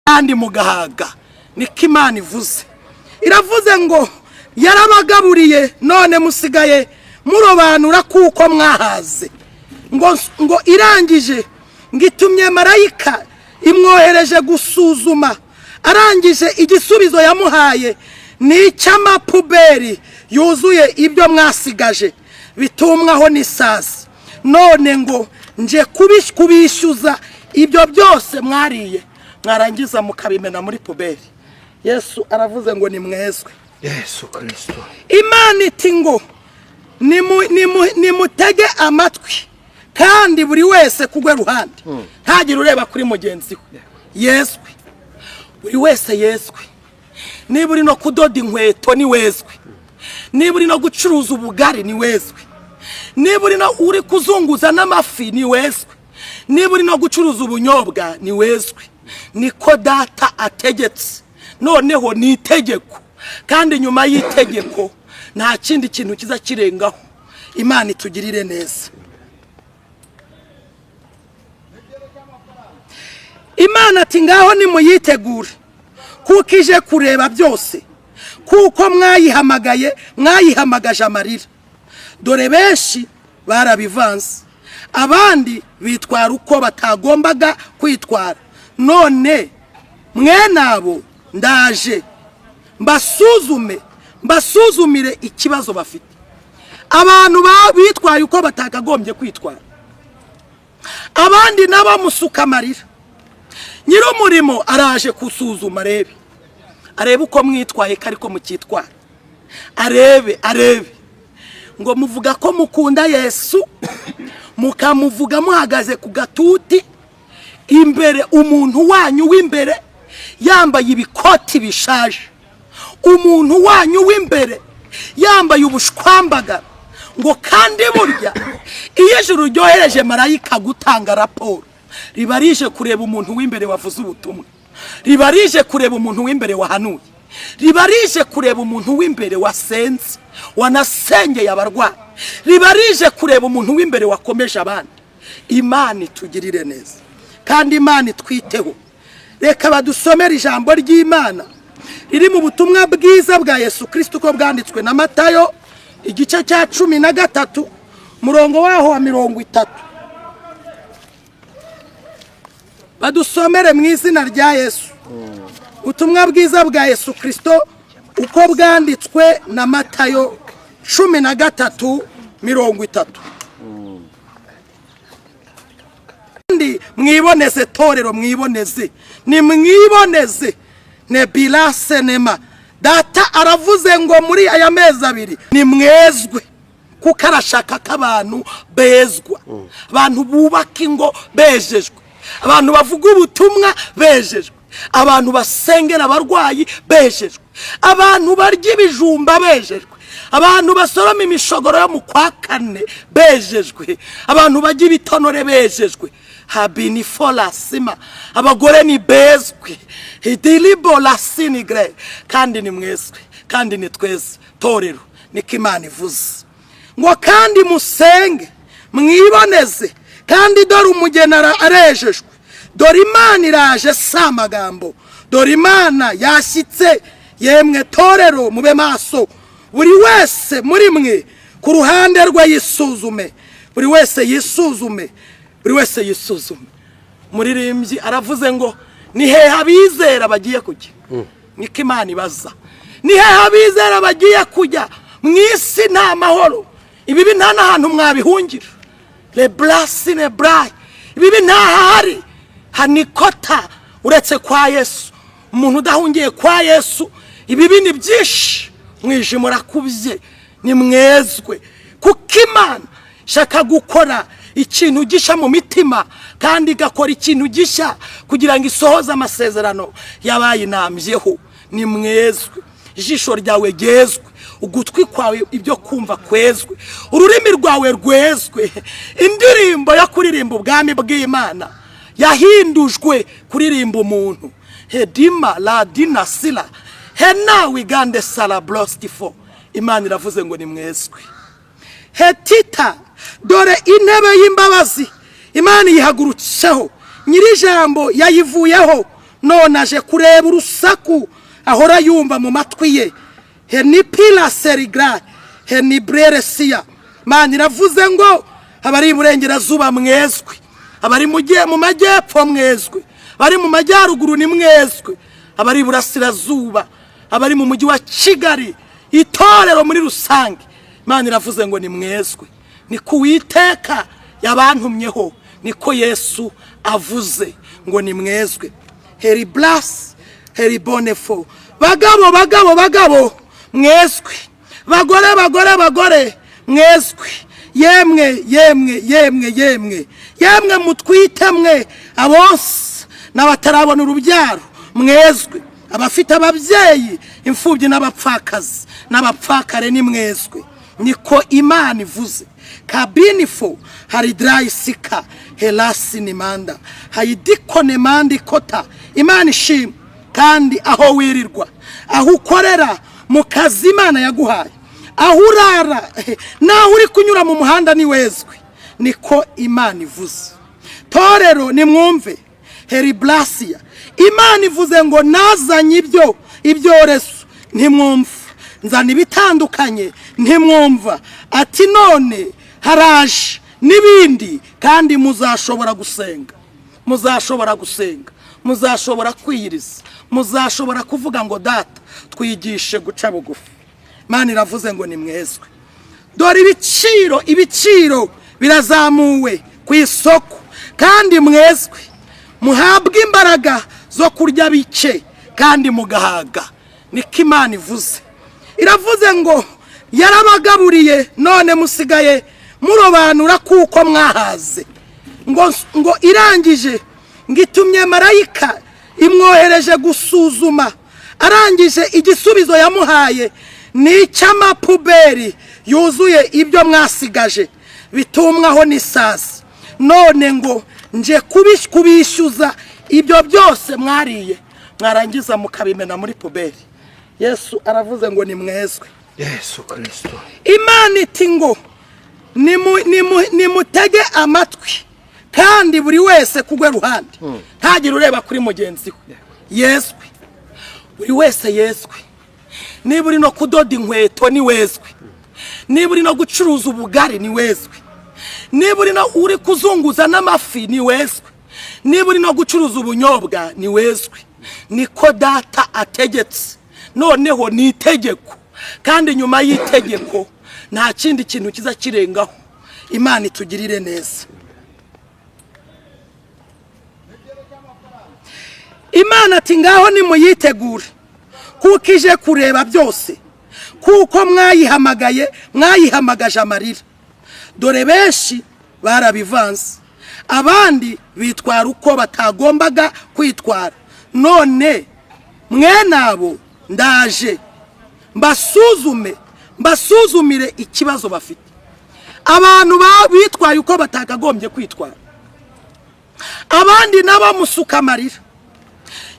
Kandi mugahaga. Niko Imana ivuze. Iravuze ngo yarabagaburiye, none musigaye murobanura kuko mwahaze. Ngo irangije ngo itumye marayika, imwohereje gusuzuma. Arangije, igisubizo yamuhaye ni icy'amapuberi yuzuye ibyo mwasigaje bitumwaho n'isazi. None ngo nje kubishyuza ibyo byose mwariye, mwarangiza mukabimena muri puberi. Yesu aravuze ngo nimwezwe. Yesu Kirisito. Imana iti ngo nimutege amatwi, kandi buri wese kugwe ruhande, ntagire ureba kuri mugenzi we. Yezwe, buri wese yezwe. Niba uri no kudoda inkweto, ni wezwe. Niba uri no gucuruza ubugari, ni wezwe. Niba uri no uri kuzunguza n'amafi, ni wezwe. Niba uri no gucuruza ubunyobwa, ni wezwe. Niko Data ategetse. Noneho ni itegeko, kandi nyuma y'itegeko nta kindi kintu kiza kirengaho. Imana itugirire neza. Imana ati: "Ngaho nimuyitegure, kuko ije kureba byose, kuko mwayihamagaye, mwayihamagaje amarira. Dore benshi barabivanze, abandi bitwara uko batagombaga kwitwara. None mwene abo ndaje mbasuzume, mbasuzumire ikibazo bafite." Abantu bitwaye uko batakagombye kwitwara, abandi nabo musuka amarira. Nyir'umurimo araje gusuzuma, arebe, arebe uko mwitwaye, ko ariko mukitwara. Arebe, arebe ngo muvuga ko mukunda Yesu, mukamuvuga muhagaze ku gatuti imbere, umuntu wanyu w'imbere yambaye ibikoti bishaje, umuntu wanyu w'imbere yambaye ubushwambagara. Ngo kandi burya iyo ijuru ryohereje marayika gutanga raporo, riba rije kureba umuntu w'imbere wavuze ubutumwa, riba rije kureba umuntu w'imbere wahanuye, riba rije kureba umuntu w'imbere wasenze, wanasengeye abarwayi, riba rije kureba umuntu w'imbere wakomeje abandi. Imana itugirire neza, kandi Imana itwiteho. Reka badusomere ijambo ry'Imana riri mu butumwa bwiza bwa Yesu Kirisito uko bwanditswe na Matayo, igice cya 13, murongo waho wa 30. Badusomere mu izina rya Yesu. Ubutumwa bwiza bwa Yesu Kirisito uko bwanditswe na Matayo, 13:30. Kandi mwiboneze, torero, mwiboneze, nimwiboneze. Nebila senema. Data aravuze ngo muri aya mezi 2 nimwezwe, kuko arashaka ko abantu bezwa, abantu bubaka ingo bejejwe, abantu bavuga ubutumwa bejejwe, abantu basengera abarwayi bejejwe, abantu barya ibijumba bejejwe, abantu basoroma imishogoro yo mu kwa kane bejejwe, abantu bajya ibitonore bejejwe. Habinifolasima. Abagore ni bezwe idiriborasinigre. Kandi ni mwezwe, kandi ni tweze, torero. Niko Imana ivuze ngo kandi musenge, mwiboneze, kandi dore umugeni arejejwe. Dore Imana iraje, si amagambo. Dore Imana yashyitse. Yemwe torero, mube maso, buri wese muri mwe ku ruhande rwe yisuzume, buri wese yisuzume, buri wese yisuzume. Muririmbyi aravuze ngo: "Ni hehe abizera bagiye kujya?" Niko Imana ibaza: "Ni hehe abizera bagiye kujya?" Mu isi nta mahoro. Ibibi nta n'ahantu mwabihungira. Lebrasi nebrayi. Ibibi ntahari hanikota uretse kwa Yesu. Umuntu udahungiye kwa Yesu, ibibi ni byinshi, umwijima urakubye. Nimwezwe, kuko Imana ishaka gukora ikintu gishya mu mitima, kandi igakora ikintu gishya kugira ngo isohoze amasezerano yabayinambyeho. Nimwezwe. Ijisho ryawe ryezwe, ugutwi kwawe ibyo kumva kwezwe, ururimi rwawe rwezwe. Indirimbo yo kuririmba ubwami bw'Imana yahindujwe kuririmba umuntu. Hedima ladina sila hena wigande sara borositifo. Imana iravuze ngo nimwezwe. Hetita, dore intebe y'imbabazi, Imana yihagurutseho, nyir'ijambo yayivuyeho. None aje kureba urusaku ahora yumva mu matwi ye. Henipira serigra henibreresiya. Mana iravuze ngo abari iburengerazuba mwezwe, abari mu majyepfo mwezwe, abari mu majyaruguru ni mwezwe, abari iburasirazuba, abari mu mujyi wa Kigali, itorero muri rusange, Imana iravuze ngo ni mwezwe. Ni ku Uwiteka yabantumyeho, niko Yesu avuze ngo ni mwezwe. Heriburasi heribonefo. Bagabo, bagabo, bagabo, mwezwe. Bagore, bagore, bagore, mwezwe. Yemwe, yemwe, yemwe, yemwe, yemwe mutwite mwe, abonsa n'abatarabona urubyaro, mwezwe. Abafite ababyeyi, imfubyi n'abapfakazi n'abapfakare, ni mwezwe, niko Imana ivuze. Kabinifo hari darayisika herasi nimanda hayidikone manda ikota. Imana ishimwe. Kandi aho wirirwa, aho ukorera mu kazi Imana yaguhaye, aho urara n'aho uri kunyura mu muhanda, ni wezwe, niko Imana ivuze. Torero, nimwumve. Heriburasiya. Imana ivuze ngo nazanye ibyo ibyorezo, ntimwumva. Nzana ibitandukanye, ntimwumva. Ati none haraje n'ibindi, kandi muzashobora gusenga, muzashobora gusenga, muzashobora kwiyiriza, muzashobora kuvuga ngo "Data, twigishe guca bugufi." Imana iravuze ngo ni mwezwe. Dore ibiciro, ibiciro birazamuwe ku isoko. Kandi mwezwe, muhabwe imbaraga zo kurya bike kandi mugahaga, niko Imana ivuze. Iravuze ngo yarabagaburiye, none musigaye murobanura kuko mwahaze. Ngo irangije ngo itumye marayika, imwohereje gusuzuma. Arangije, igisubizo yamuhaye ni icy'amapuberi yuzuye ibyo mwasigaje bitumwaho n'isazi. None ngo nje kubishyuza ibyo byose mwariye, mwarangiza mukabimena muri puberi. Yesu aravuze ngo ni mwezwe. Yesu Kirisito. Imana iti ngo nimutege amatwi, kandi buri wese kugwe ruhande, ntagire ureba kuri mugenzi we. Yezwe buri wese, yezwe. Niba uri no kudoda inkweto, ni wezwe. Niba uri no gucuruza ubugari, ni wezwe. Niba uri no uri kuzunguza n'amafi, ni wezwe. Niba uri no gucuruza ubunyobwa, ni wezwe, niko Data ategetse. Noneho ni itegeko, kandi nyuma y'itegeko nta kindi kintu kiza kirengaho. Imana itugirire neza. Imana ati ngaho nimuyitegure, kuko ije kureba byose, kuko mwayihamagaye, mwayihamagaje amarira. Dore benshi barabivanze, abandi bitwara uko batagombaga kwitwara. None mwene abo ndaje mbasuzume, mbasuzumire ikibazo bafite. Abantu bitwaye uko batakagombye kwitwara, abandi nabo musuka amarira.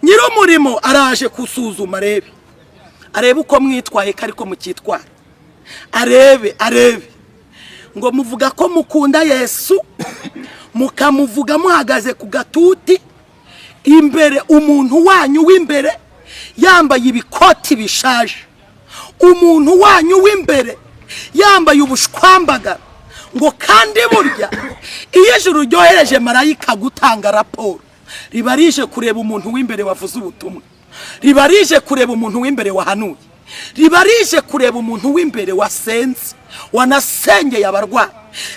Nyir'umurimo araje gusuzuma, arebe, arebe uko mwitwaye, ko ariko mukitwara. Arebe, arebe ngo muvuga ko mukunda Yesu, mukamuvuga muhagaze ku gatuti imbere, umuntu wanyu w'imbere yambaye ibikoti bishaje, umuntu wanyu w'imbere yambaye ubushwambagara. Ngo kandi burya iyo ijuru ryohereje marayika gutanga raporo, riba rije kureba umuntu w'imbere wavuze ubutumwa, riba rije kureba umuntu w'imbere wahanuye, riba rije kureba umuntu w'imbere wasenze, wanasengeye abarwayi,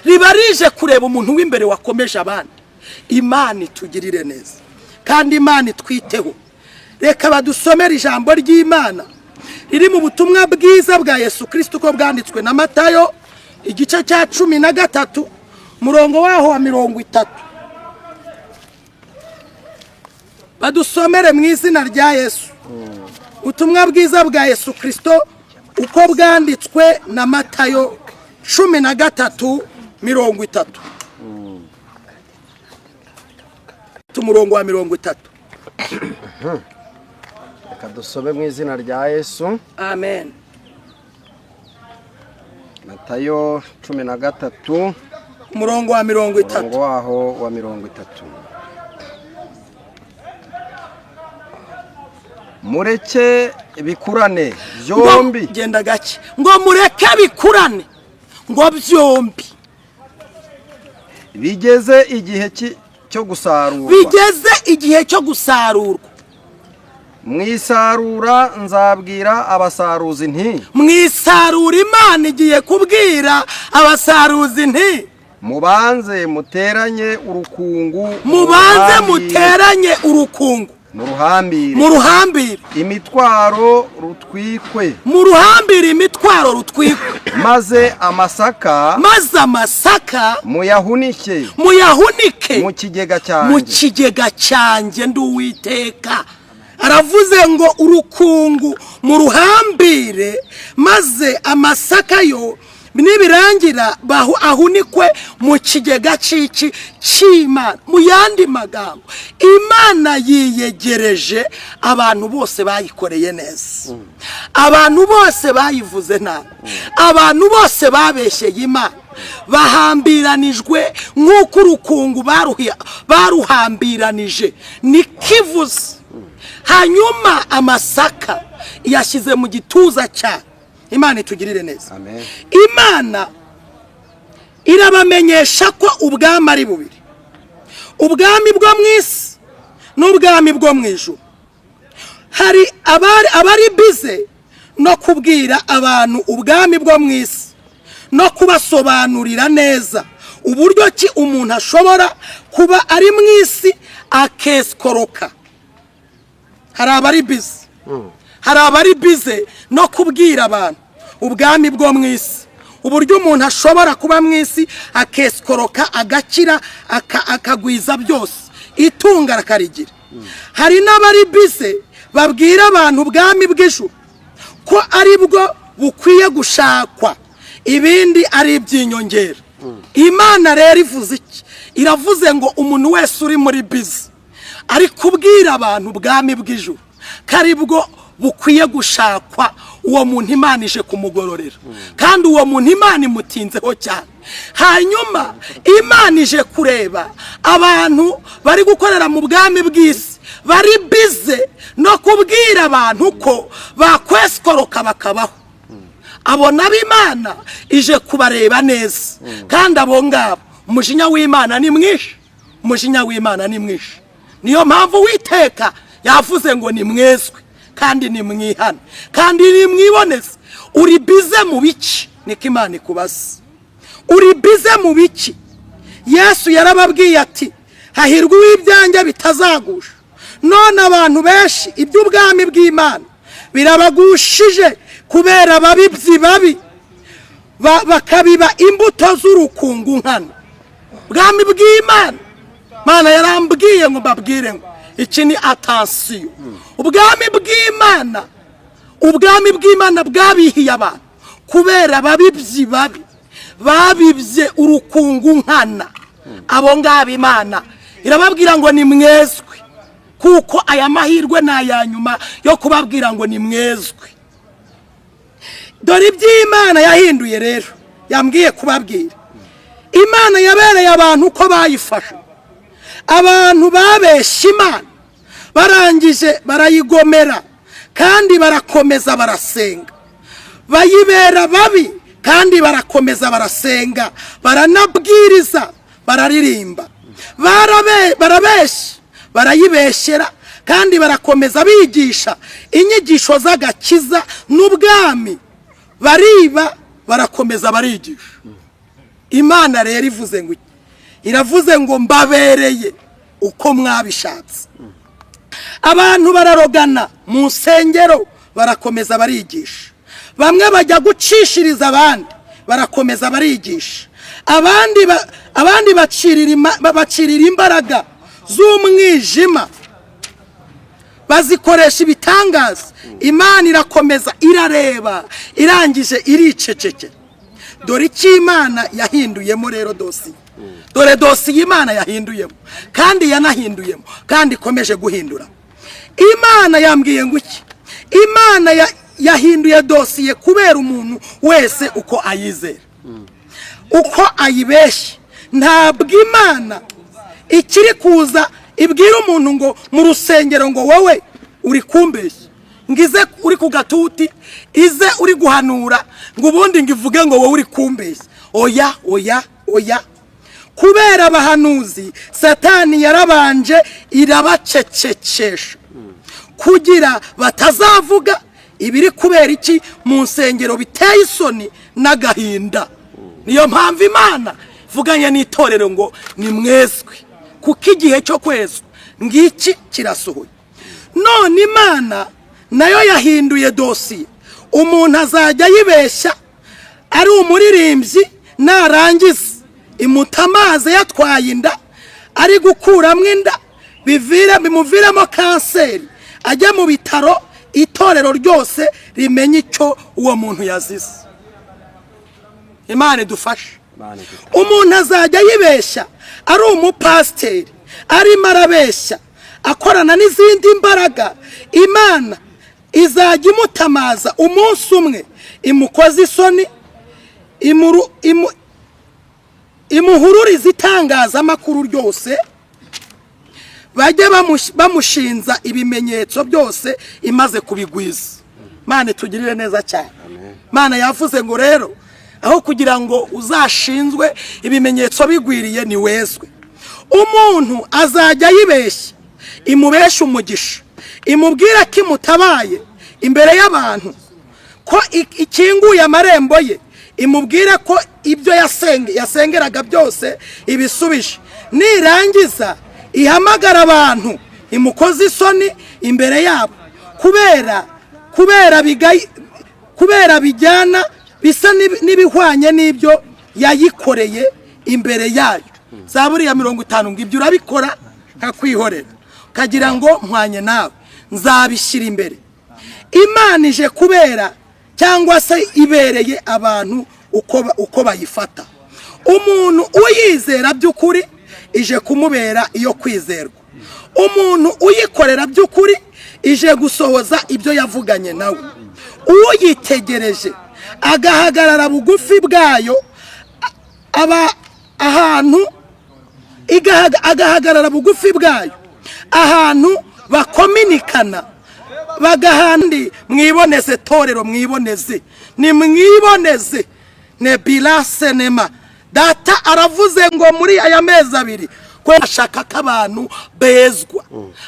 riba rije kureba umuntu w'imbere wakomeje abandi. Imana itugirire neza kandi Imana itwiteho. Reka badusomere ijambo ry'Imana riri mu butumwa bwiza bwa Yesu Kirisito uko bwanditswe na Matayo, igice cya 13, umurongo waho wa 30. Badusomere mu izina rya Yesu. Ubutumwa bwiza bwa Yesu Kirisito uko bwanditswe na Matayo 13:30, umurongo wa 30. Reka dusome mu izina rya Yesu. Amen. Matayo 13, umurongo wa 30. Umurongo waho wa 30. Mureke bikurane byombi. Ngo- genda gake, ngo mureke bikurane ngo byombi. Bigeze igihe cyo gusarurwa. Bigeze igihe cyo gusarurwa. Mu isarura nzabwira abasaruzi nti: Mu isarura Imana igiye kubwira abasaruzi nti: Mubanze muteranye urukungu, mubanze muruhambire- muteranye urukungu, muruhambire, mu ruhambire imitwaro, rutwikwe, mu ruhambire imitwaro, rutwikwe, maze amasaka maze amasaka muyahunike muyahunike mu kigega mu cyanjye. kigega cyanjye. Ndi Uwiteka. Aravuze ngo urukungu mu ruhambire, maze amasaka yo nibirangira ahunikwe mu kigega cy'iki? Cy'Imana. Mu yandi magambo, Imana yiyegereje abantu bose bayikoreye neza, abantu bose bayivuze nabi, abantu bose babeshyeye Imana bahambiranijwe nk'uko urukungu baruhambiranije, nikivuze. Hanyuma amasaka yashyize mu gituza cya Imana. Itugirire neza. Amen. Imana irabamenyesha ko ubwami ari bubiri: ubwami bwo mu isi n'ubwami bwo mu ijuru. Hari abari busy no kubwira abantu ubwami bwo mu isi no kubasobanurira neza uburyo ki umuntu ashobora kuba ari mu isi akesikoroka. Hari abari busy no kubwira abantu ubwami bwo mu isi, uburyo umuntu ashobora kuba mu isi akesikoroka, agakira, akagwiza byose, itunga akarigira. Hari n'abari busy babwira abantu ubwami bw'ijuru ko ari bwo bukwiye gushakwa, ibindi ari iby'inyongera. Imana rero ivuze iki? Iravuze ngo umuntu wese uri muri busy ari kubwira abantu ubwami bw'ijuru ko ari bwo bukwiye gushakwa, uwo muntu Imana ije kumugororera, kandi uwo muntu Imana imutinzeho cyane. Hanyuma Imana ije kureba abantu bari gukorera mu bwami bw'isi, bari busy no kubwira abantu ko bakwesikoroka bakabaho. Abo nabo Imana ije kubareba neza, kandi abo ngabo umujinya w'Imana ni mwinshi, umujinya w'Imana ni mwinshi. Niyo mpamvu Uwiteka yavuze ngo ni mwezwe kandi ni mwihane kandi ni mwiboneze. Uri busy mu biki? Niko Imana ikubaza. Uri busy mu biki? Yesu yarababwiye ati: "Hahirwa uw'ibyanjye bitazagusha." None abantu benshi iby'ubwami bw'Imana birabagushije kubera ababibyi babi, bakabiba imbuto z'urukungu nkana. Bwami bw'Imana, Mana yarambwiye ngo mbabwire ngo iki ni attention. Ubwami bw'Imana, ubwami bw'Imana bwabihiye abantu kubera ababibyi babi babibye urukungu nkana. Abo ngabo Imana irababwira ngo ni mwezwe, kuko aya mahirwe ni aya nyuma yo kubabwira ngo ni mwezwe. Dore iby'Imana yahinduye rero yambwiye kubabwira. Imana yabereye abantu uko bayifashe. Abantu babeshye Imana, barangije barayigomera, kandi barakomeza barasenga. Bayibera babi, kandi barakomeza barasenga, baranabwiriza, bararirimba. Barabeshya, barayibeshyera, kandi barakomeza bigisha inyigisho z'agakiza n'ubwami. Bariba, barakomeza barigisha. Imana rero ivuze ngo iki? Iravuze ngo mbabereye uko mwabishatse. Abantu bararogana mu nsengero, barakomeza barigisha. Bamwe bajya gucishiriza abandi, barakomeza barigisha. Abandi bacirira imbaraga z'umwijima, bazikoresha ibitangaza. Imana irakomeza irareba, irangije iricecekera. Dore icyo Imana yahinduyemo rero dosiye. Dore dosiye Imana yahinduyemo, kandi yanahinduyemo, kandi ikomeje guhindura. Imana yambwiye ngo iki? Imana yahinduye dosiye kubera umuntu wese uko ayizera, uko ayibeshya. Ntabwo Imana ikiri kuza ibwira umuntu ngo mu rusengero ngo wowe uri kumbeshya. Ngo ize uri ku gatuti, ize uri guhanura, ngo ubundi ngo ivuge ngo wowe uri kumbeshya. Oya, oya, oya! Kubera abahanuzi, Satani yarabanje irabacecekesha kugira batazavuga ibiri kubera iki mu nsengero biteye isoni n'agahinda. Niyo mpamvu Imana ivuganye n'itorero ngo nimwezwe, kuko igihe cyo kwezwa ngiki kirasohoye. None Imana nayo yahinduye dosiye. Umuntu azajya yibeshya ari umuririmbyi, narangiza imutamaze yatwaye inda, ari gukuramo inda, bivire bimuviremo kanseri, ajya mu bitaro, itorero ryose rimenye icyo uwo muntu yazize. Imana idufashe. Imana idufashe. Umuntu azajya yibeshya ari umupasiteri, arimo arabeshya akorana n'izindi mbaraga. Imana izajya imutamaza umunsi umwe, imukoze isoni, imuhururize itangazamakuru ryose, bajye bamushinza ibimenyetso byose imaze kubigwiza. Mana tugirire neza cyane. Mana yavuze ngo rero aho kugira ngo uzashinzwe ibimenyetso bigwiriye, ni wezwe. Umuntu azajya yibeshya imubesha umugisha, imubwira ko imutabaye imbere y'abantu, ko ikinguye amarembo ye, imubwire ko ibyo yasengeraga byose ibisubije. Nirangiza ihamagara abantu, imukoze isoni imbere yabo, kubera bijyana bisa n'ibihwanye n'ibyo yayikoreye imbere yayo. Za buriya 50 ngo ibyo urabikora nkakwihorera, ukagira ngo mpwanye nawe, nzabishyira imbere. Imana ije kubera cyangwa se ibereye abantu uko bayifata. Umuntu uyizera by'ukuri, ije kumubera iyo kwizerwa. Umuntu uyikorera by'ukuri, ije gusohoza ibyo yavuganye nawe. Uyitegereje agahagarara bugufi bwayo, aba ahantu agahagarara bugufi bwayo, ahantu bakominikana bagahandi. Mwiboneze torero, mwiboneze, ni mwiboneze nebila senema. Data aravuze ngo muri aya mezi 2 ko ashaka ko abantu bezwa,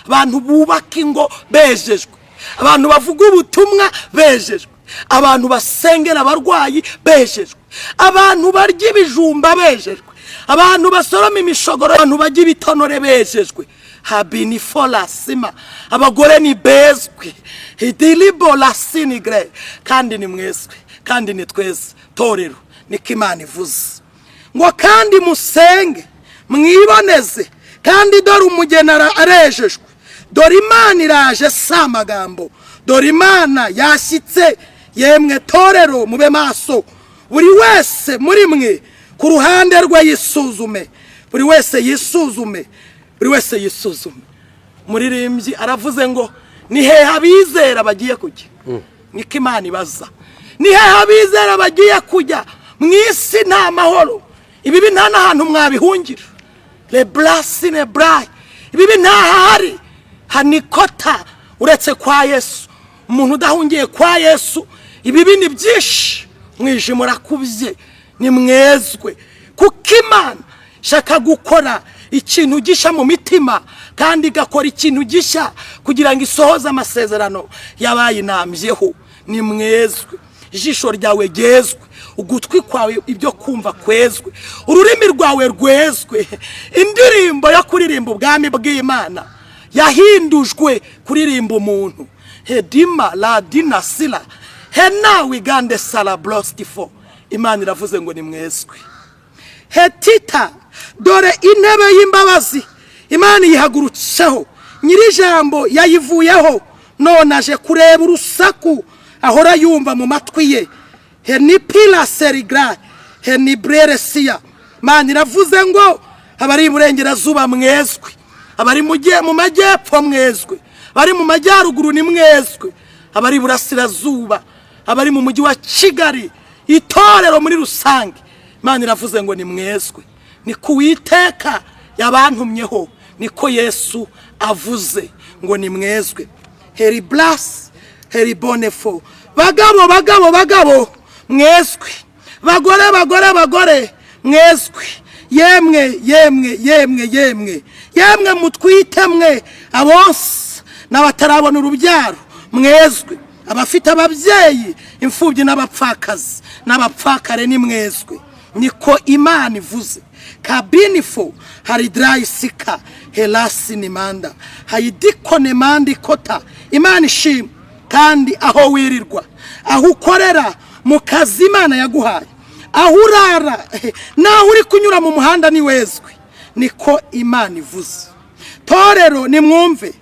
abantu bubaka ingo bejejwe, abantu bavuga ubutumwa bejejwe, abantu basengera abarwayi bejejwe, abantu barya ibijumba bejejwe, abantu basoroma imishogoro, abantu barya ibitonore bejejwe. Habinifolasima, abagore ni bezwe idilibola sinigre, kandi ni mwezwe, kandi ni tweze torero. Niko Imana ivuze ngo kandi musenge mwiboneze, kandi dore umugeni arejejwe. Dore Imana iraje, si amagambo, dore Imana yashyitse. Yemwe torero, mube maso, buri wese muri mwe ku ruhande rwe yisuzume, buri wese yisuzume, buri wese yisuzume. Umuririmbyi aravuze ngo ni hehe abizera bagiye kujya? Niko Imana ibaza: ni hehe abizera bagiye kujya? Mu isi nta mahoro, ibibi nta n'ahantu mwabihungira. Lebrasine burayi, ibibi ntahari hanikota uretse kwa Yesu. Umuntu udahungiye kwa Yesu, ibibi ni byinshi, umwijima urakubye. Ni mwezwe, kuko Imana ishaka gukora ikintu gishya mu mitima, kandi igakora ikintu gishya kugira ngo isohoze amasezerano yabayinambyeho. Ni mwezwe, ijisho ryawe ryezwe, ugutwi kwawe ibyo kumva kwezwe, ururimi rwawe rwezwe. Indirimbo yo kuririmba ubwami bw'Imana yahindujwe kuririmba umuntu. Hedima ladina sila hena wigande sala blostifo. Imana iravuze ngo ni mwezwe. Hetita, dore intebe y'imbabazi Imana yihagurutseho, nyir'ijambo yayivuyeho, none aje kureba urusaku ahora yumva mu matwi ye. Henipila serigra henibreresiya. Imana iravuze ngo abari iburengerazuba mwezwe, abari mu majyepfo mwezwe, abari mu majyaruguru ni mwezwe, abari iburasirazuba, abari mu mujyi wa Kigali, itorero muri rusange, Imana iravuze ngo ni mwezwe. Ni ku Witeka yabantumyeho, niko Yesu avuze ngo ni mwezwe. Heriburasi. Heribonefo. Bagabo, bagabo, bagabo, mwezwe. Bagore, bagore, bagore, mwezwe. Yemwe, yemwe, yemwe, yemwe, yemwe mutwite mwe, abonsa n'abatarabona urubyaro, mwezwe. Abafite ababyeyi, imfubyi n'abapfakazi n'abapfakare, ni mwezwe, niko Imana ivuze. Kabinifo hari darayisika herasi nimanda hayidikone manda ikota. Imana ishimwe. Kandi aho wirirwa, aho ukorera mu kazi Imana yaguhaye, aho urara n'aho uri kunyura mu muhanda, ni wezwe, niko Imana ivuze. Torero, nimwumve.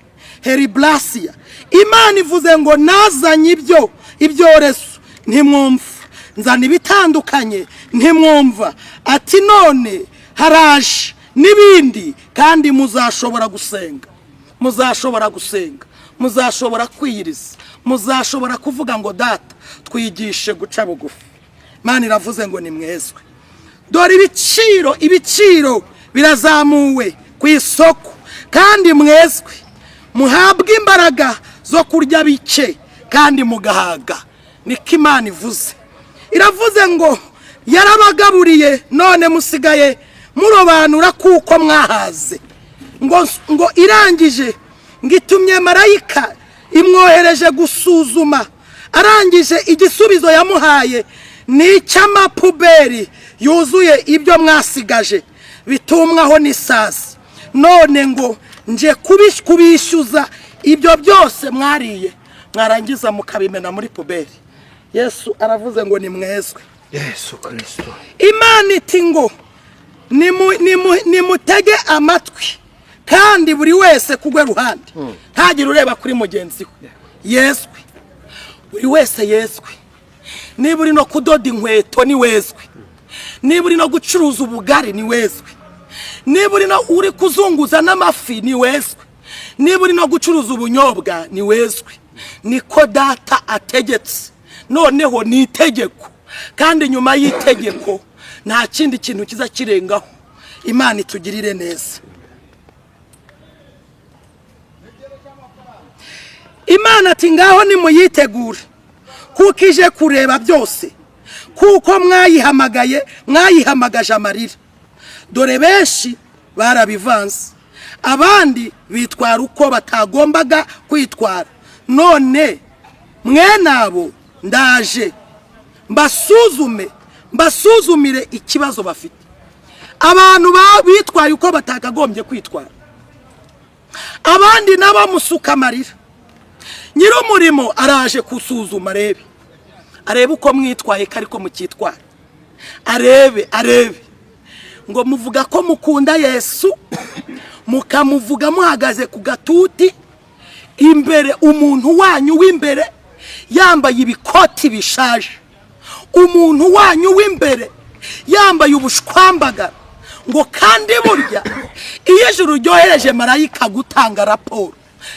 Heriburasiya, Imana ivuze ngo nazanye ibyo ibyorezo, ntimwumva. Nzana ibitandukanye, ntimwumva. Ati none haraje n'ibindi, kandi muzashobora gusenga, muzashobora gusenga, muzashobora kwiyiriza, muzashobora kuvuga ngo "Data, twigishe guca bugufi." Imana iravuze ngo nimwezwe. Dore ibiciro, ibiciro birazamuwe ku isoko. Kandi mwezwe, muhabwe imbaraga zo kurya bike kandi mugahaga, niko Imana ivuze. Iravuze ngo yarabagaburiye, none musigaye murobanura kuko mwahaze. Ngo irangije ngo itumye marayika, imwohereje gusuzuma. Arangije, igisubizo yamuhaye ni icy'amapuberi yuzuye ibyo mwasigaje bitumwaho n'isazi. None ngo nje kubishyuza ibyo byose mwariye, mwarangiza mukabimena muri puberi. Yesu aravuze ngo nimwezwe. Yesu Kirisito. Imana iti ngo nimutege amatwi, kandi buri wese kugwe ruhande, ntagire ureba kuri mugenzi we. Yezwe buri wese, yezwe. Niba uri no kudoda inkweto, ni wezwe. Niba uri no gucuruza ubugari, ni wezwe. Niba uri no uri kuzunguza n'amafi, ni wezwe. Niba uri no gucuruza ubunyobwa, ni wezwe, niko Data ategetse. Noneho ni itegeko, kandi nyuma y'itegeko nta kindi kintu kiza kirengaho. Imana itugirire neza. Imana ati ngaho nimuyitegure, kuko ije kureba byose, kuko mwayihamagaye, mwayihamagaje amarira. Dore benshi barabivanze, abandi bitwara uko batagombaga kwitwara. None mwene abo ndaje mbasuzume, mbasuzumire ikibazo bafite. Abantu bitwaye uko batakagombye kwitwara, abandi nabo musuka amarira. Nyir'umurimo araje gusuzuma, arebe, arebe uko mwitwaye, ko ariko mukitwara. Arebe, arebe ngo muvuga ko mukunda Yesu, mukamuvuga muhagaze ku gatuti imbere, umuntu wanyu w'imbere yambaye ibikoti bishaje, umuntu wanyu w'imbere yambaye ubushwambagara. Ngo kandi burya iyo ijuru ryohereje marayika gutanga raporo,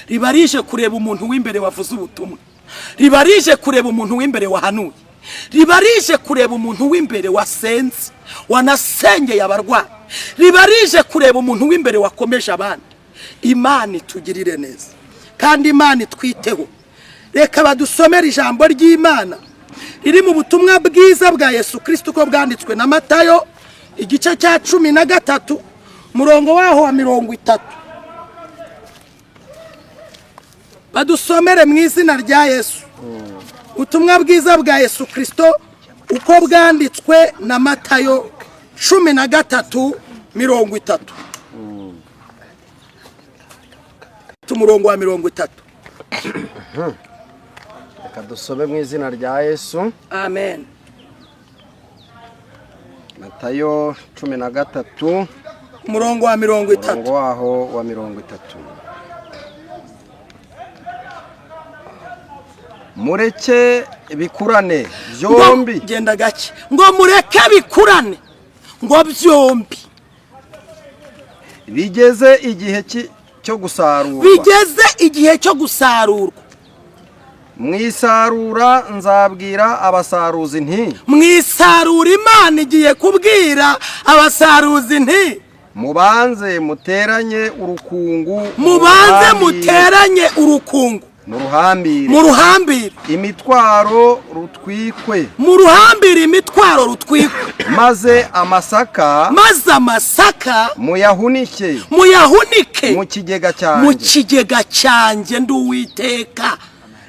riba rije kureba umuntu w'imbere wavuze ubutumwa, riba rije kureba umuntu w'imbere wahanuye, riba rije kureba umuntu w'imbere wasenze, wanasengeye abarwayi, riba rije kureba umuntu w'imbere wakomeje abandi. Imana itugirire neza, kandi Imana itwiteho. Reka badusomere ijambo ry'Imana riri mu butumwa bwiza bwa Yesu Kirisito uko bwanditswe na Matayo, igice cya 13, umurongo waho wa 30. Badusomere mu izina rya Yesu. Ubutumwa bwiza bwa Yesu Kirisito uko bwanditswe na Matayo 13:30, umurongo wa 30. Reka dusome mu izina rya Yesu. Amen. Matayo 13, umurongo wa 30. Umurongo waho wa 30. Mureke bikurane byombi. Ngo genda gake. Ngo mureke bikurane ngo byombi. Bigeze igihe cyo gusarurwa. Bigeze igihe cyo gusarurwa. Mu isarura nzabwira abasaruzi nti: Mu isarura Imana igiye kubwira abasaruzi nti: Mubanze muteranye urukungu, mubanze muruhambire muteranye urukungu. Mu ruhambire. Mu ruhambire. Imitwaro rutwikwe. Mu ruhambire imitwaro rutwikwe. Maze amasaka Maze amasaka muyahunike muyahunike mu kigega mu cyanjye. kigega cyanjye. Ndi Uwiteka.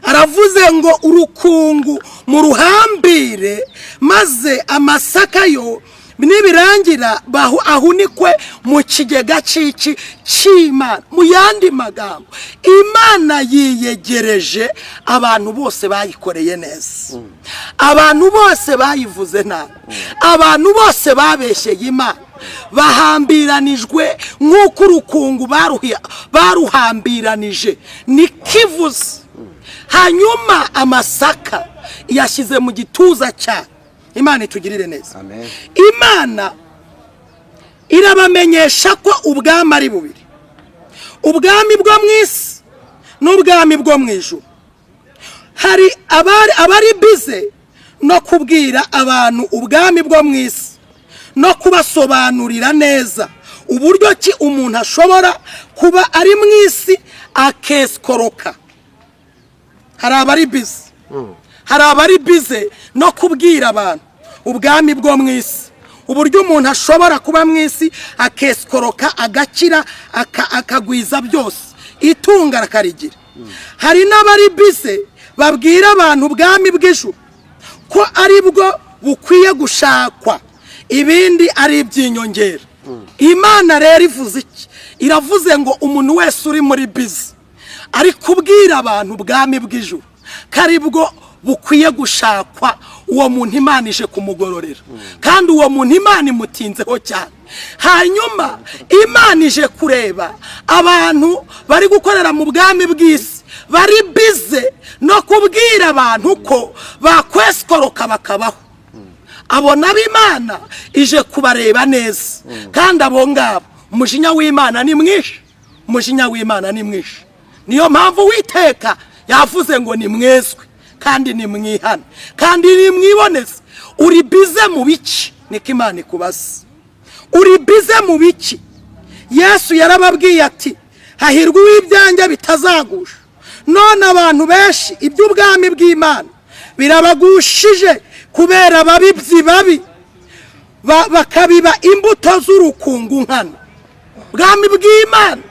Aravuze ngo urukungu mu ruhambire, maze amasaka yo nibirangira ahunikwe mu kigega cy'iki? Cy'Imana. Mu yandi magambo, Imana yiyegereje abantu bose bayikoreye neza, abantu bose bayivuze nabi, abantu bose babeshyeye Imana bahambiranijwe nk'uko urukungu baruhambiranije, nikivuze. Hanyuma amasaka yashyize mu gituza cya Imana. Itugirire neza. Amen. Imana irabamenyesha ko ubwami ari bubiri: ubwami bwo mu isi n'ubwami bwo mu ijuru. Hari abari busy no kubwira abantu ubwami bwo mu isi no kubasobanurira neza uburyo ki umuntu ashobora kuba ari mu isi akesikoroka. Hari abari busy no kubwira abantu ubwami bwo mu isi, uburyo umuntu ashobora kuba mu isi akesikoroka, agakira, akagwiza byose, itunga akarigira. Hari n'abari busy babwira abantu ubwami bw'ijuru ko ari bwo bukwiye gushakwa, ibindi ari iby'inyongera. Imana rero ivuze iki? Iravuze ngo umuntu wese uri muri busy ari kubwira abantu ubwami bw'ijuru ko ari bwo bukwiye gushakwa, uwo muntu Imana ije kumugororera, kandi uwo muntu Imana imutinzeho cyane. Hanyuma Imana ije kureba abantu bari gukorera mu bwami bw'isi, bari busy no kubwira abantu ko bakwesikoroka bakabaho. Abo nabo Imana ije kubareba neza, kandi abo ngabo umujinya w'Imana ni mwinshi, umujinya w'Imana ni mwinshi. Niyo mpamvu Uwiteka yavuze ngo ni mwezwe kandi ni mwihane kandi ni mwiboneze. Uri busy mu biki? Niko Imana ikubaza. Uri busy mu biki? Yesu yarababwiye ati: "Hahirwa uw'ibyanjye bitazagusha." None abantu benshi iby'ubwami bw'Imana birabagushije kubera ababibyi babi, bakabiba imbuto z'urukungu nkana. Bwami bw'Imana,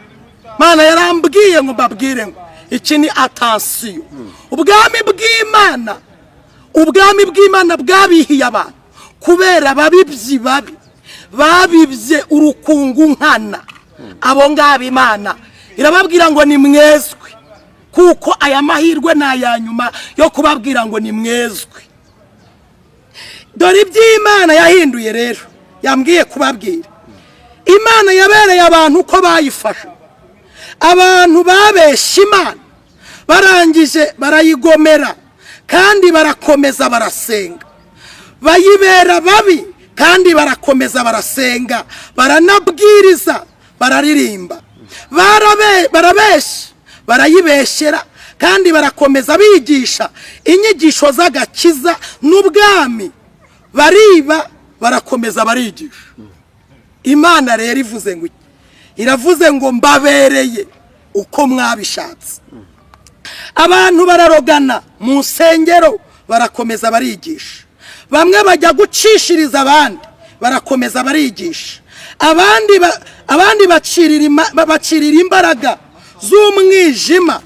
Mana yarambwiye ngo mbabwire ngo iki ni attention. Ubwami bw'Imana, ubwami bw'Imana bwabihiye abantu kubera ababibyi babi babibye urukungu nkana. Abo ngabo Imana irababwira ngo ni mwezwe, kuko aya mahirwe ni aya nyuma yo kubabwira ngo ni mwezwe. Dore iby'Imana yahinduye rero yambwiye kubabwira. Imana yabereye abantu uko bayifashe. Abantu babeshye Imana, barangije barayigomera, kandi barakomeza barasenga. Bayibera babi, kandi barakomeza barasenga, baranabwiriza, bararirimba. Barabeshya, barayibeshyera, kandi barakomeza bigisha inyigisho z'agakiza n'ubwami. Bariba, barakomeza barigisha. Imana rero ivuze ngo iki? Iravuze ngo mbabereye uko mwabishatse. Abantu bararogana mu nsengero, barakomeza barigisha. Bamwe bajya gucishiriza abandi, barakomeza barigisha. Abandi bacirira imbaraga z'umwijima,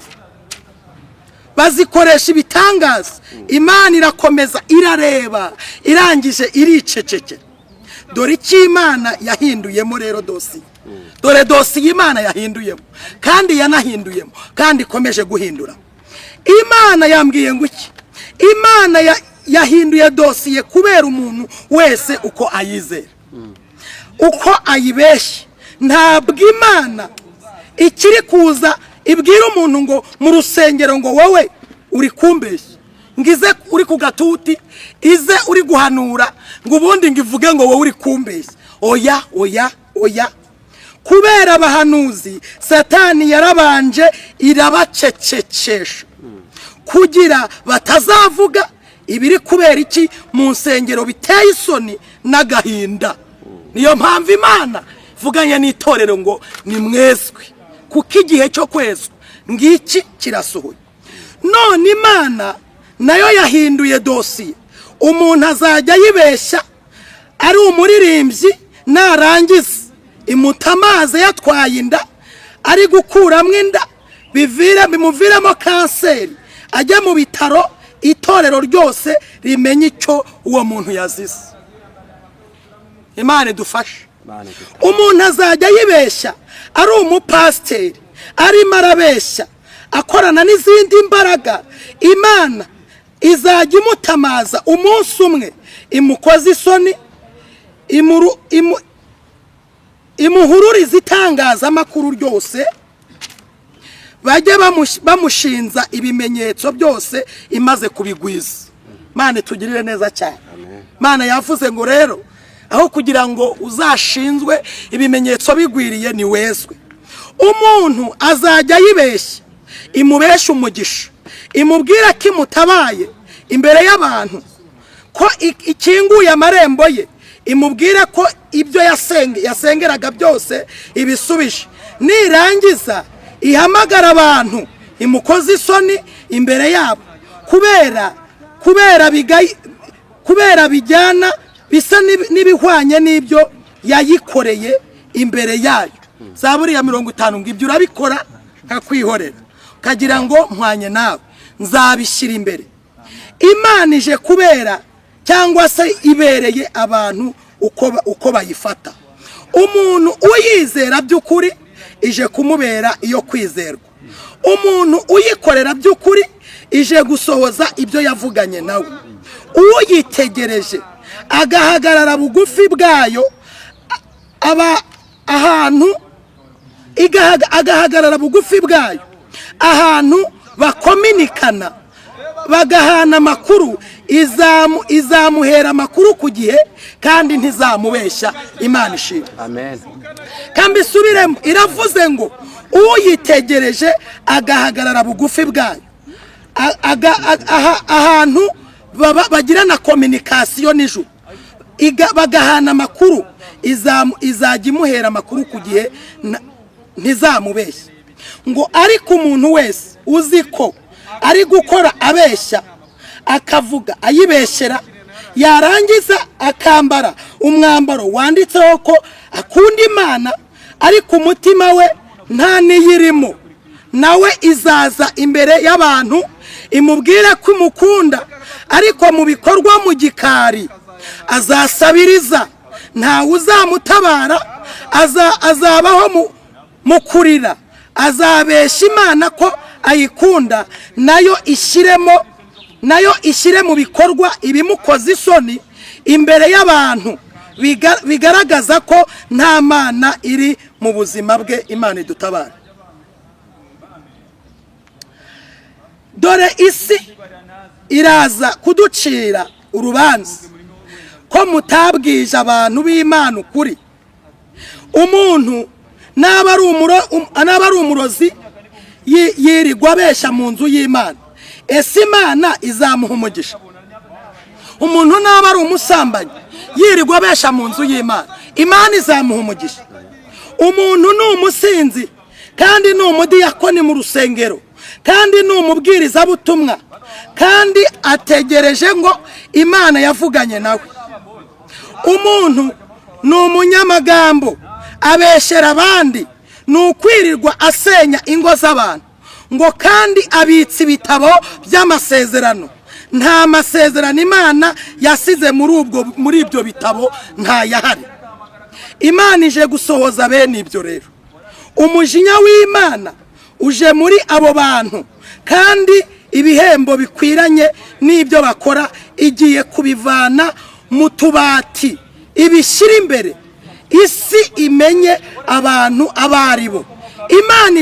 bazikoresha ibitangaza. Imana irakomeza irareba, irangije iricecekera. Dore icyo Imana yahinduyemo rero dosiye. Dore dosiye Imana yahinduyemo, kandi yanahinduyemo, kandi ikomeje guhindura. Imana yambwiye ngo iki? Imana yahinduye dosiye kubera umuntu wese uko ayizera, uko ayibeshye. Ntabwo Imana ikiri kuza ibwira umuntu ngo mu rusengero ngo wowe uri kumbeshya, ngo ize uri ku gatuti, ize uri guhanura, ngo ubundi ngo ivuge ngo wowe uri kumbeshya. Oya, oya, oya! Kubera abahanuzi, Satani yarabanje irabacecekesha kugira batazavuga ibiri kubera iki mu nsengero biteye isoni n'agahinda. Niyo mpamvu Imana ivuganye n'itorero ngo ni mwezwe, kuko igihe cyo kwezwa ngiki kirasohoye. None Imana nayo yahinduye dosiye. Umuntu azajya yibeshya ari umuririmbyi, narangiza imutamaze yatwaye inda, ari gukuramo inda, bivire bimuviremo kanseri, ajya mu bitaro, itorero ryose rimenye icyo uwo muntu yazize. Imana idufashe. Imana idufashe. Umuntu azajya yibeshya ari umupasiteri, arimo arabeshya akorana n'izindi mbaraga. Imana izajya imutamaza umunsi umwe, imukoze isoni, imuhururize itangazamakuru ryose, bajye bamushinza ibimenyetso byose imaze kubigwiza. Mana itugirire neza cyane. Mana yavuze ngo rero aho kugira ngo uzashinzwe ibimenyetso bigwiriye, ni wezwe. Umuntu azajya yibeshya, imubesha umugisha, imubwira ko imutabaye imbere y'abantu, ko ikinguye amarembo ye, imubwire ko ibyo yasengeraga byose ibisubije. Nirangiza ihamagara abantu, imukoze isoni imbere yabo, kubera bijyana bisa n'ibihwanye n'ibyo yayikoreye imbere yayo. Za buriya 50 ngo ibyo urabikora nkakwihorera, ukagira ngo mpwanye nawe, nzabishyira imbere. Imana ije kubera cyangwa se ibereye abantu uko bayifata. Umuntu uyizera by'ukuri ije kumubera iyo kwizerwa. Umuntu uyikorera by'ukuri ije gusohoza ibyo yavuganye nawe. Uyitegereje agahagarara bugufi bwayo, aba ahantu agahagarara bugufi bwayo, ahantu bakominikana, bagahana amakuru, izamuhera amakuru ku gihe kandi ntizamubeshya. Imana ishimwe. Amen. Kandi isubiremo, iravuze ngo uyitegereje agahagarara bugufi bwayo, ahantu bagirana communication nijoro, bagahana amakuru, izajya imuhera amakuru ku gihe, ntizamubeshya. Ngo ariko umuntu wese uzi ko ari gukora abeshya, akavuga ayibeshyera, yarangiza akambara umwambaro wanditseho ko akunda Imana, ariko umutima we nta n'iyirimo, nawe izaza imbere y'abantu imubwire ko imukunda, ariko mu bikorwa mu gikari azasabiriza, ntawe uzamutabara, azabaho mu kurira. Azabesha Imana ko ayikunda, nayo ishyire mu bikorwa ibimukoza isoni imbere y'abantu, bigaragaza ko nta Mana iri mu buzima bwe. Imana idutabara. Dore isi iraza kuducira urubanza ko mutabwije abantu b'Imana ukuri. Umuntu naba ari umurozi, yirirwa abeshya mu nzu y'Imana, ese Imana izamuha umugisha? Umuntu naba ari umusambanyi, yirirwa abeshya mu nzu y'Imana, Imana izamuha umugisha? Umuntu ni umusinzi kandi ni umudiyakoni mu rusengero, kandi ni umubwirizabutumwa, kandi ategereje ngo Imana yavuganye nawe. Umuntu ni umunyamagambo, abeshyera abandi, ni ukwirirwa asenya ingo z'abantu, ngo kandi abitse ibitabo by'amasezerano. Nta masezerano Imana yasize muri ibyo bitabo, ntayahari. Imana ije gusohoza bene ibyo rero. Umujinya w'Imana uje muri abo bantu, kandi ibihembo bikwiranye n'ibyo bakora igiye kubivana mu tubati, ibishyira imbere, isi imenye abantu abo ari bo. Imana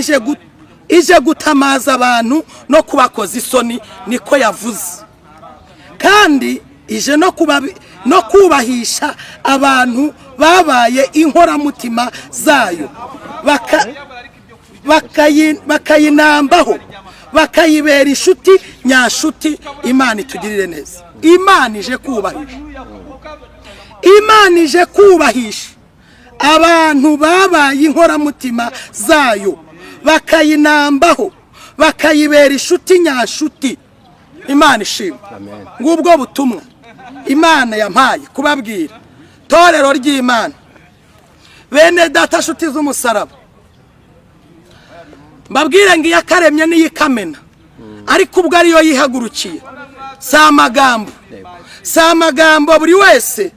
ije gutamaza abantu no kubakoza isoni, niko yavuze. Kandi ije no kubahisha abantu babaye inkoramutima zayo, bakayinambaho, bakayibera inshuti nyashuti. Imana itugirire neza. Imana ije kubahisha, Imana ije kubahisha abantu babaye inkoramutima zayo, bakayinambaho, Bakayibera inshuti nyanshuti. Imana ishimwe. Amen. Ngubwo butumwa Imana yampaye kubabwira, torero ry'Imana, bene data, nshuti z'umusaraba. Mbabwire ngo iyakaremye n'iyikamena, ariko ubwo ariyo yihagurukiye, si amagambo, si amagambo. Buri wese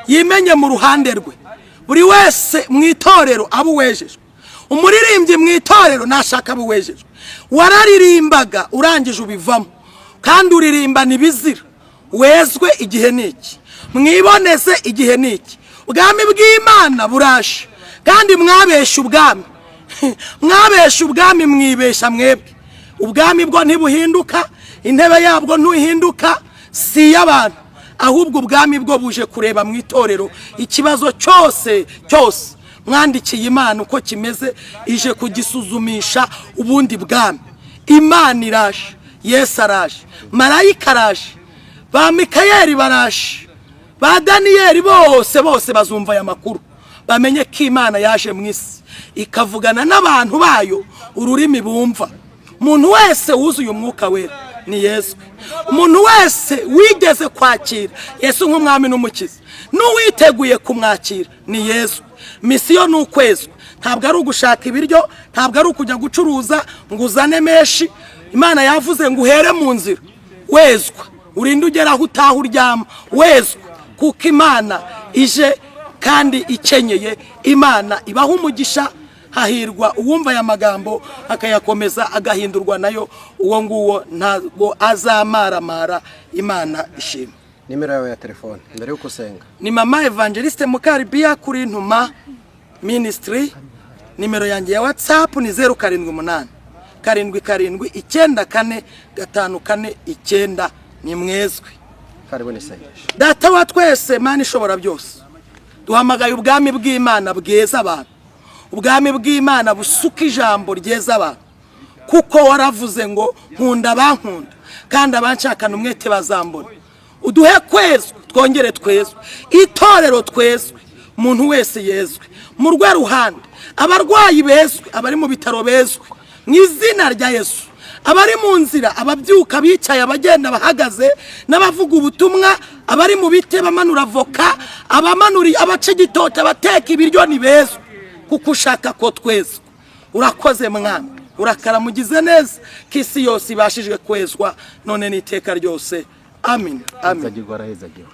yimenye mu ruhande rwe, buri wese mu itorero aba uwejejwe. Umuririmbyi mu itorero nashaka aba uwejejwe. Wararirimbaga urangije ubivamo, kandi uririmbana ibizira. Wezwe, igihe ni iki. Mwiboneze, igihe ni iki. Ubwami bw'Imana buraje, kandi mwabeshya ubwami, mwabeshya ubwami, mwibeshya mwebwe. Ubwami bwo ntibuhinduka, intebe yabwo ntuhinduka, si iy'abantu. Ahubwo ubwami bwo buje kureba mu itorero ikibazo cyose cyose mwandikiye Imana uko kimeze, ije kugisuzumisha ubundi bwami. Imana iraje, Yesu araje, marayika araje, ba Mikayeli baraje, ba Daniyeli bose bose bazumva aya makuru, bamenye ko Imana yaje mu isi ikavugana n'abantu bayo ururimi bumva. Umuntu wese wuzuye Umwuka Wera ni Yesu. Umuntu wese wigeze kwakira Yesu nk'umwami n'umukiza n'uwiteguye kumwakira ni Yesu. Mission ni ukwezwa, ntabwo ari ugushaka ibiryo, ntabwo ari ukujya gucuruza ngo uzane menshi. Imana yavuze ngo uhere mu nzira wezwa, urinde ugera aho utaha uryama wezwa, kuko Imana ije kandi ikenyeye. Imana ibaha umugisha. Hahirwa uwumva aya magambo akayakomeza, agahindurwa nayo. Uwo nguwo ntabwo azamaramara. Imana ishima. Nimero yawe ya telefone mbere y'uko usenga. Ni mama Evangeliste Mukaribiya kuri Ntuma Ministry. Nimero yanjye ya WhatsApp ni 0787794549. Ni mwezwe. Karibu n'isengesho. Data wa twese, Mana ishobora byose, duhamagaye ubwami bw'Imana bweza abantu, ubwami bw'Imana busuka ijambo ryeza abantu, kuko waravuze ngo nkunda abankunda kandi abanshakana umwete bazambona. Uduhe kwezwa, twongere twezwe, itorero twezwe, umuntu wese yezwe mu rwe ruhande, abarwayi bezwe, abari mu bitaro bezwe mu izina rya Yesu, abari mu nzira, ababyuka, bicaye, abagenda, abahagaze n'abavuga ubutumwa, abari mu biti, abamanura avoka, abamanura, abaca igitoki, abateka ibiryo, ni bezwe kuko ushaka ko twezwa. Urakoze Mwami, urakaramugize neza ko isi yose ibashije kwezwa none n'iteka ryose. Amin, amin. Hezagirwa, arahezagirwa.